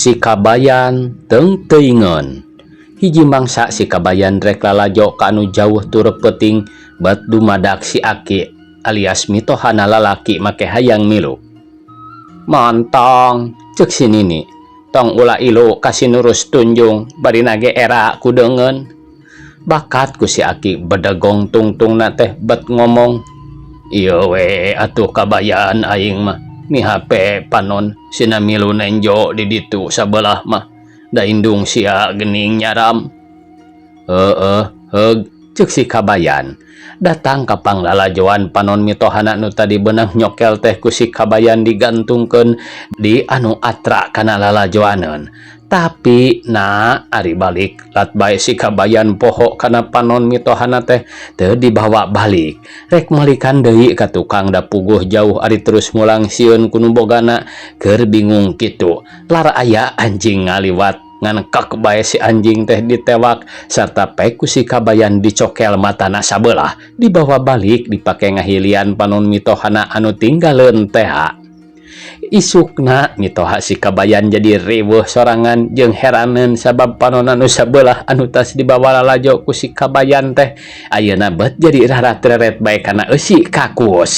Si Kabayan teungteuingeun. Hiji mangsa si Kabayan rek lalajo ka anu jauh tur peuting bet dumadak si Aki alias mitohana lalaki make hayang milu. Montong, cek si Nini. Tong ulah ilu ka si Nurus Tunjung bari nage era ku deungeun. Bakat ku si Aki bedegong tungtungna teh bet ngomong. Ieu we atuh Kabayan aing mah. Mihape panon sina milu nenjo di ditu sabelah mah. Da indung sia geuning nyaram. Heueuh, heug, cek si Kabayan. Datang ka panglalajoan panon mitohana nu tadi beunang nyokel teh ku si Kabayan digantungkeun di anu atra kana lalajoaneun. Tapi na ari balik lat bae si Kabayan poho kana panon mitohana teh teu dibawa balik. Rek malikan deui ka tukang da puguh jauh ari terus mulang sieun ku nu bogana keur bingung kitu. Lar aya anjing ngaliwat ngan kek bae si anjing teh ditewak sarta pek ku si Kabayan dicokel matana sabelah dibawa balik dipake ngahilian panon mitohana anu tinggaleun teh. Isukna mitoha si Kabayan jadi riweuh sorangan jeung heraneun sabab panon anu sabelah anu tas dibawa lalajo ku si Kabayan teh ayeuna bet jadi rarat-reret bae kana eusi kakus.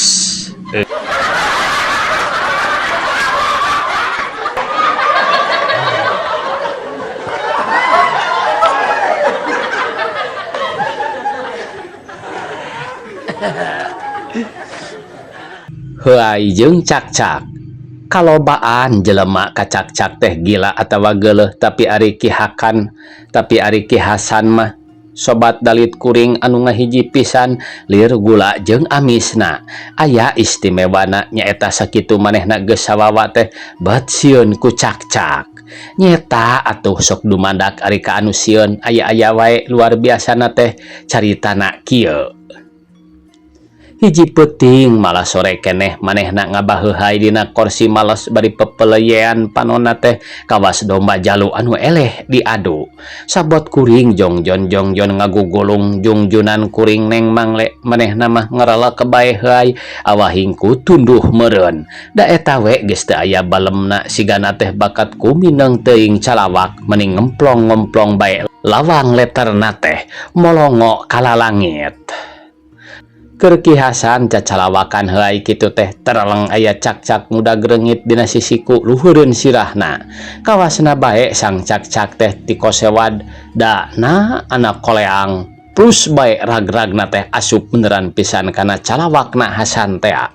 Heuay jeung cakcak. Kalobaan jelema kacakcak teh gila atawa geuleuh tapi ari Ki Hakan tapi ari Ki Hasan mah sobat dalit kuring anu ngahiji pisan lir gula jeung amisna. Aya istimewana nyaeta sakitu manehna geus sawawa teh bet sieun ku cakcak. Nyeta atuh sok dumandak ari ka anu sieun aya-aya wae luar biasana teh caritana kieu. Hiji peuting malah sore keneh manehna ngabaheuhay dina korsi males bari pepeleyean panonna teh kawas domba jalu anu eleh diadu. Sabot kuring jongjon jongjon ngagugulung jungjunan kuring neng mangle manehna mah ngarala kebae heuay awahingku tunduh meureun. Da eta we geus teu aya balemna sigana teh bakat ku mineng teuing calawak mending ngemplong-ngemplong bae lawang leterna teh molongo kalalangit. Keur Ki Hasan cacalawakan heuay kitu teh tereleng aya cakcak muda greungit dina sisiku luhureun sirahna. Kawasna bae sang cakcak teh tikosewad da na anak koleang plus bae rag-ragna teh asup beneran pisan kana calawakna Hasan tea.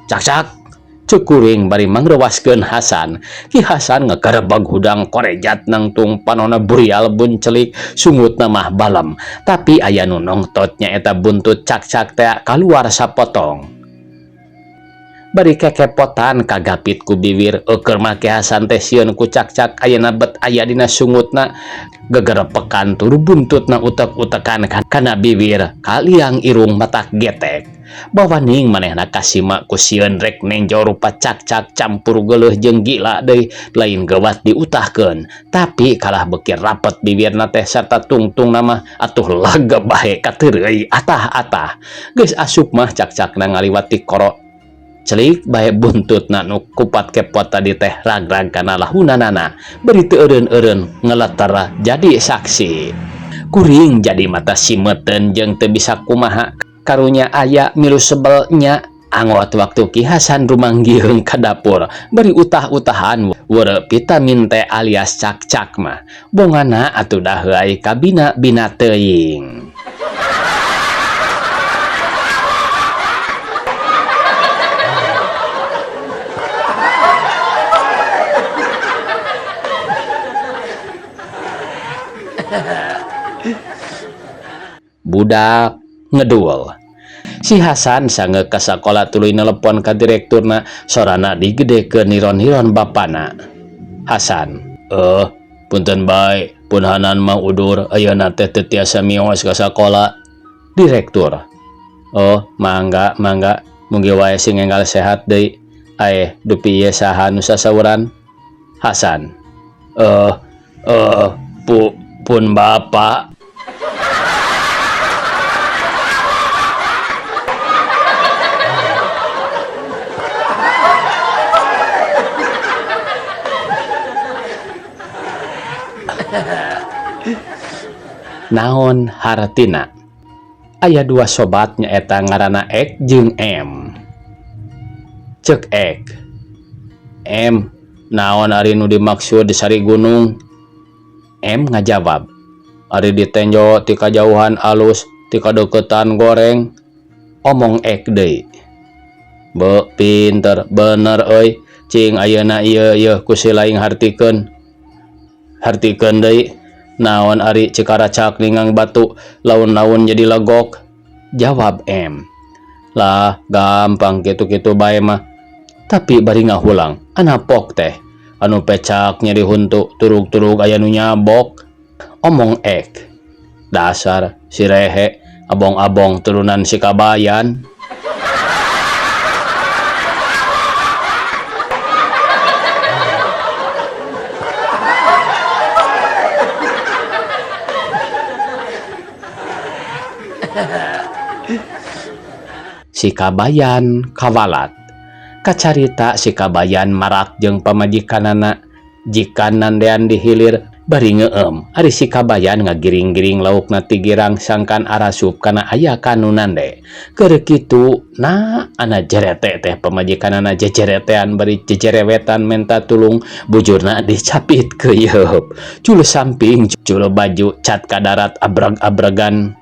Cakcak cek kuring bari mangrewaskeun Hasan. Ki Hasan ngegerebeg hudang korejat nangtung panona burial buncelik sungutna mah balem. Tapi aya nu nongtot nyaeta buntut cakcak tea kaluar sapotong. Bari kekepotan kagapit ku biwir eueur mah Ki Hasan teh sieun ku cakcak ayeuna bet aya dina sungutna gegerepekan tur buntutna utek-utekan kana biwir kaliang irung matak getek. Bawaning manehna kasima ku sieun rek nenjo rupa cakcak campur geuleuh jeung gila deui lain geuwat diutahkeun tapi kalah beuki rapet bibirna teh sarta tungtungna mah atuh laga bae kateureuy atah-atah. Geus asup mah cakcakna ngaliwat ti koro celik bae buntutna nu kupat kepot tadi teh rag-rag kana lahunanana bari teu eureun-eureun ngeleter jadi saksi. Kuring jadi mata simeuten jeung teu bisa kumaha karunya aya milu sebel nya angot waktu Ki Hasan rumanggieung ka dapur bari utah-utahan were vitamin T alias cakcak mah bongana atuh dah heuay kabina-bina teuing. Budak ngedul. Si Hasan sange ka sakola tuluy nelepon ka direkturna sorana digedekeun niron-niron bapana. Hasan, punten bae, pun Hanan mah udur ayeuna teh teu tiasa mios ka sakola. Direktur, oh mangga mangga mugi wae sing enggal sehat deui. Aeh dupi ieu saha nu sasauran? Hasan, pun bapa. Naon hartina? Aya dua sobat nyaeta ngaranna Ek jeung M. Cek Ek, "M, naon ari nu dimaksud sari gunung?" M ngajawab, "Ari ditenjo ti kajauhan alus, ti kadeukeutan goreng." Omong Ek deui, "Be, pinter bener euy. Cing ayeuna ieu yeuh ku si laing hartikeun. Hartikeun deui, naon ari cikaracak ninggang batu laun-laun jadi legok?" Jawab M, "Lah, gampang kitu-kitu bae mah." Tapi bari ngahulang, "Anapok teh anu pecak nyeri huntu, turug-turug aya nu nyabok." Omong Ek, "Dasar si rehe, abong-abong turunan si kabayan." Si kabayan kawalat. Kacarita si kabayan marak jeung pamajikanana jika nandean di hilir bari ngeueum. Ari si kabayan ngagiring-giring laukna ti girang sangkan arasup kana aya kanu nande. Keur kitu na ana jerete teh pamajikanana jejeretean bari jejerewetan menta tulung, bujurna dicapit keuyeup culu samping culu baju cat ka darat abrag-abragan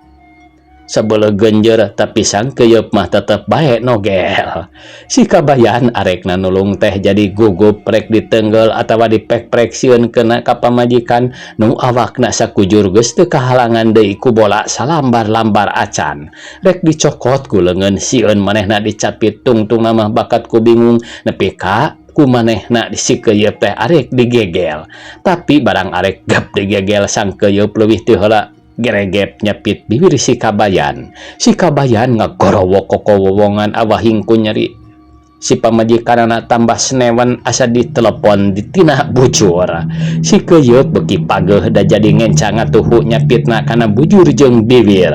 sabeuleug genjer, tapi sang keuyeup mah tetep bae nogel. Si kabayan arekna nulung teh jadi gugup, rek ditenggel atawa dipek-prek sieun kena ka pamajikan nu awakna sakujur geus teu kahalangan deui ku bola salambar-lambar acan. Rek dicokot ku leungeun sieun manehna dicapit, tungtungna mah bakat ku bingung nepi ka ku manehna si keuyeup teh arek digegel. Tapi barang arek gap digegel, sang keuyeup leuwih ti heula geregep nyepit bibir si kabayan. Si kabayan ngagorowok kokowowongan awahing ku nyeri. Si pamajikanana tambah senewan asa ditelepon di tina bujur. Si keuyeup beuki pageuh da jadi ngenca ngatuhu nyapitna kana bujur jeung bibir.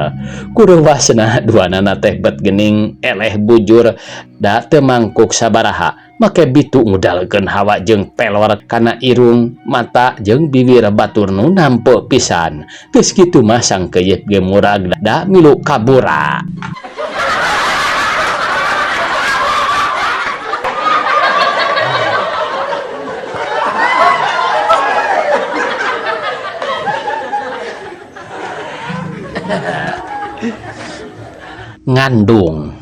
Kureuwasna duanana teh bet geuning eleh bujur da teu mangkuk sabaraha. Make bitu ngudalkeun hawa jeung pelor kana irung, mata jeung bibir batur nu nampe pisan. Geus kitu mah sang keuyeup ge murag da milu kabura. Ngandung.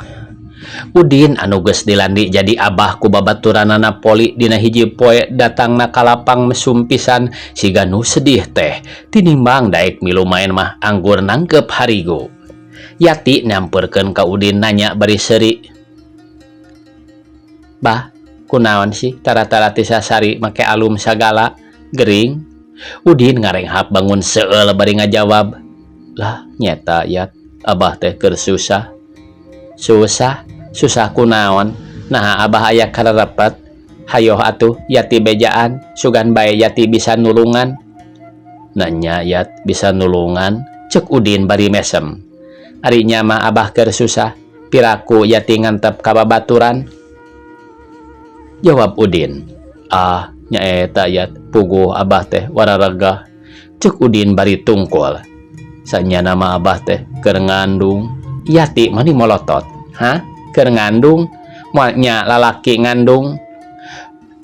Udin anu geus dilandi jadi abah ku babaturanana poli dina hiji poe datangna ka lapang mesum pisan siga nu sedih teh tinimbang daek milu maen mah anggur nangkep harigu. Yati nyamperkeun ka Udin nanya bari seuri, "Bah, kunaon sih tara-tara ti sasari make alum sagala gering?" Udin ngarenghap bangun seueul bari ngajawab, "Lah, nyeta Yat, abah teh keur susah." "Susah? Susah kunaon? Naha abah aya karerepet? Hayoh atuh Yati bejaan, sugan bae Yati bisa nulungan." "Nanya Yat, bisa nulungan?" cek Udin bari mesem. "Ari nya mah abah keur susah, piraku Yati ngantep ka babaturan?" Jawab Udin. "Ah, nyaeta Yat, puguh abah teh wararegah," cek Udin bari tungkul. "Sanyana mah abah teh keur ngandung." Yati mani molotot. "Hah? Keur ngandung? Moal nya lalaki ngandung?"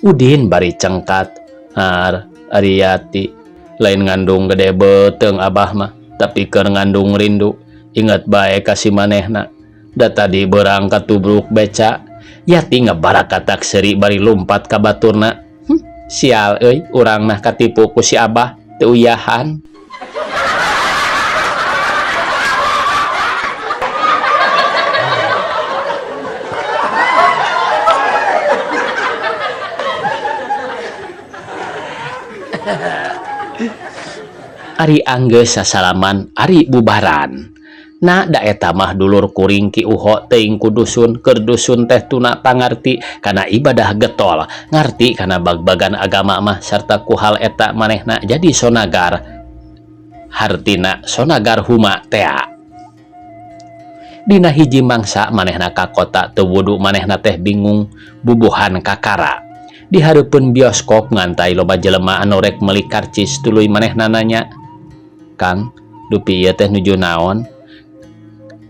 Udin bari cengkat. "Har, ari Yati, lain ngandung gede beuteung abah mah, tapi keur ngandung rindu. Inget bae ka si manehna. Da tadi beurang katubruk beca." Yati ngabarakatak seuri bari lumpat ka baturna. Sial euy, urang mah katipu ku si abah, teu uyahan." Ari anggeus sasalaman ari bubaran. Na da eta mah dulur kuring Ki Uho teuing ku dusun, keur dusun teh tuna pangarti kana ibadah getol, ngarti kana bag-bagan agama mah sarta ku hal eta manehna jadi sonagar. Hartina sonagar huma tea. Dina hiji mangsa manehna ka kota teu wudu, manehna teh bingung bubuhan kakara. Di hareupeun bioskop ngantai loba jelema anu rek meuli karcis, tuluy manehna nanya, "Kang, Dupi ieu teh nuju naon?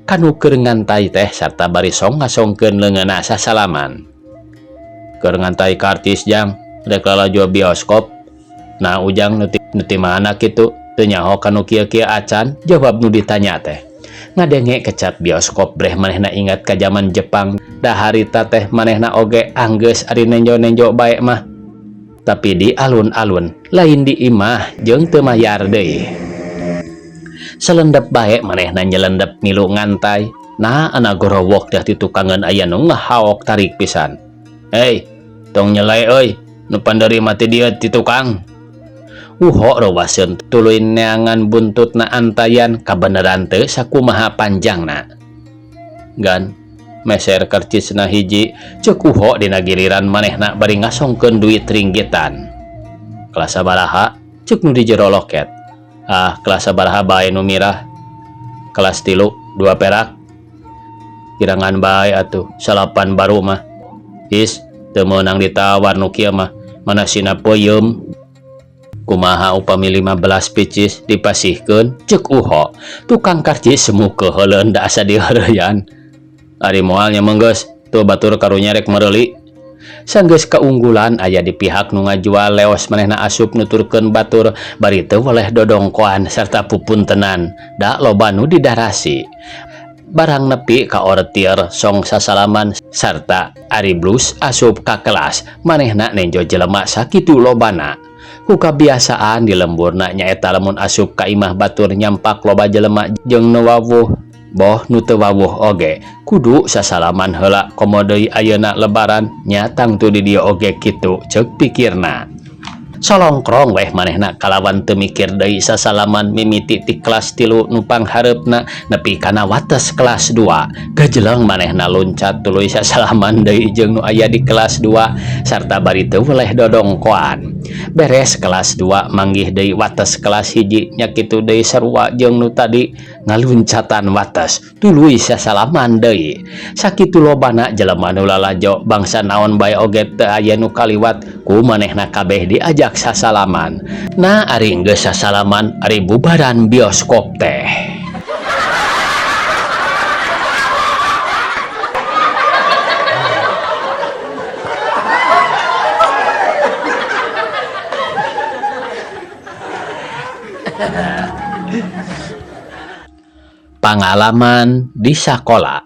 Ka nu keur ngantay teh sarta bari song ngasongkeun leungeunna sasalaman. Keur ngantay karcis jang, rek lalajo bioskop. Nah ujang nu ti, nu ti mana kitu? Teu nyaho ka nu kieu-kieu acan, jawab nu ditanya teh. Ngadenge kecap bioskop breh manehna ingat ka jaman Jepang, da harita teh manehna oge anggeus ari nenjo-nenjo bae mah. Tapi di alun-alun, lain di imah jeung teu mayar deui. Selendep bae manehna nyelendep milu ngantay. Nah ana gorowok teh ti tukangeun aya nu ngahaok tarik pisan. Hei, tong nyelai euy, nu panderi mah ti dieu ti tukang. Uho rowaseun tuluy neangan buntutna antayan kabeneran teu sakumaha panjangna. Gan, meser karcisna hiji, ceuk Uho dina giliran manehna bari ngasongkeun duit ringgitan. Kelas sabaraha? Ceuk nu di jero loket. Ah, kelas sabaraha bae nu mirah? Kelas 3, 2 perak. Kirangan bae atuh, 9 baru mah. Is, teu meunang ditawar nu kieu mah, mana sina peuyeum. Kumaha upami 15 picis dipasihkeun? Ceuk Uho. Tukang karcis semu keuheuleun da asa diheureuyan. Ari moal nya menggeus, tuh batur karunya rek mereuli. Sanggeus kaunggulan aya di pihak nu ngajual leos manehna asup nuturkeun batur bari teu weleh dodongkoan sarta pupuntenan da loba nu didarasi. Barang nepi ka ortier song sasalaman sarta ari blus asup ka kelas manehna nenjo jelema sakitu lobana. Ku kabiasaan di lemburna nyaeta lamun asup ka imah batur nyampak loba jelema jeung nu wawuh boh nu teu wawuh oge kudu sasalaman heula komo deui ayeuna lebaran nya tangtu di dieu oge kitu ceuk pikirna. Solongkrong weh manehna kalawan teu mikir deui sasalaman mimiti ti kelas 3 nu panghareupna nepi kana wates kelas 2. Gajeleng manehna loncat tuluy sasalaman deui jeung nu aya di kelas 2 sarta bari teu weleh dodongkoan. Beres kelas 2 manggih deui wates kelas 1 nya kitu deui sarua jeung nu tadi ngaluncatan wates tuluy sasalaman deui. Sakitu lobana jelema nu lalajo bangsa naon bae oge teu aya nu kaliwat ku manehna kabeh diajak sasalaman. Nah ari geus sasalaman ari bubaran bioskop teh. Pangalaman di sakola.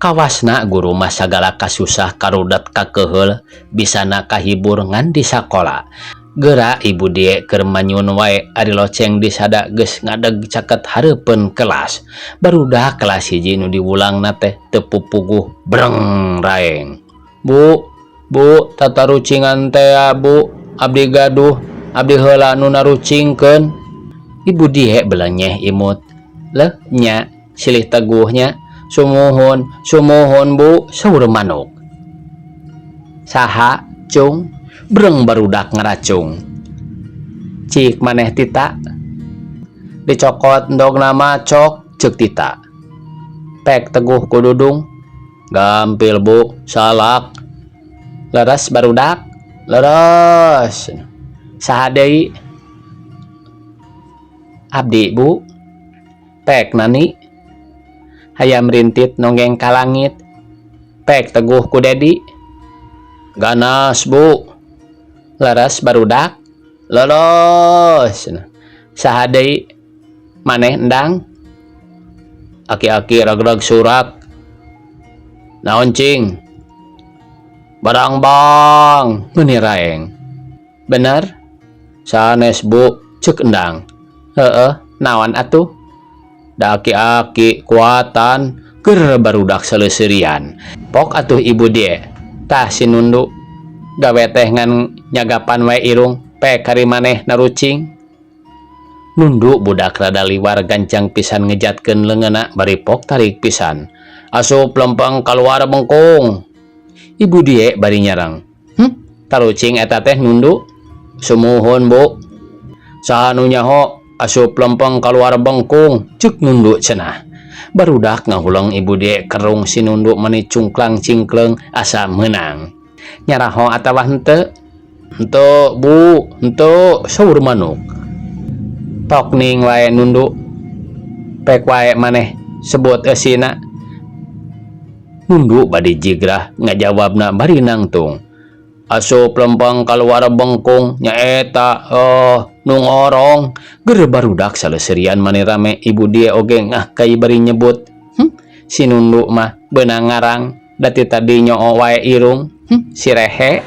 Kawasna guru mah sagala kasusah karudet kakeheul bisana kahibur ngan di sakola. Geura ibu die keur manyun wae ari loceng disada geus ngadeg caket hareupeun kelas. Barudak kelas 1 nu diwulangna teh teu pupuguh breng raeng. Bu, bu, tatarucingan teh bu, abdi gaduh, abdi heula nu narucingkeun. Ibu die belenyeh imut. Leuh nya, silih teguhnya. Sumuhun, sumuhun bu, saur manuk. Saha, cung? Breng barudak ngaracung. Cik maneh tita? Dicokot endog nama cok, ceuk tita. Pek teguh ku dudung. Gampil bu, salak. Leres barudak? Leres. Saha deui? Abdi bu. Pek nani? Hayam rintit nonggeng ka langit. Pek teguh ku dedi. Ganas bu. Leres barudak? Leres. Saha deui? Maneh endang? Aki-aki rag-rag surak. Naon cing? Barang bang, meuni raeng. Bener? Sanes bu, ceuk endang. Heeh, naon atuh? Da aki-aki kuatan keur barudak seleuserian. Pok atuh ibu die. Tah si nundu gawe teh ngan nyagapan wae irung, pek kari maneh narucing. Nundu budak rada liwar gancang pisan ngejatkeun leungeunna bari pok tarik pisan. Asup lempeng kaluar bengkung. Ibu die bari nyerang. Tarucing eta teh nundu. Sumuhun bu. Saha nu nyaho asup lempeng kaluar bengkung, ceuk nundu cenah. Barudak ngahuleng ibu die kerung si nundu meni cungklang cingkleung asa meunang. Nyaraho atawa henteu? Henteu bu, henteu, saur manuk. Tok ning wae nundu. Pek wae maneh sebut eusina. Nundu bade jigrah ngajawabna bari nangtung. Asup lempeng kaluar bengkung nyaeta oh nu ngorong. Ger barudak saleseurian mani rame, ibu dia oge ngahkai bari nyebut. Si Nundu mah beunang ngarang da ti tadi nyoo wae irung. Si rehe.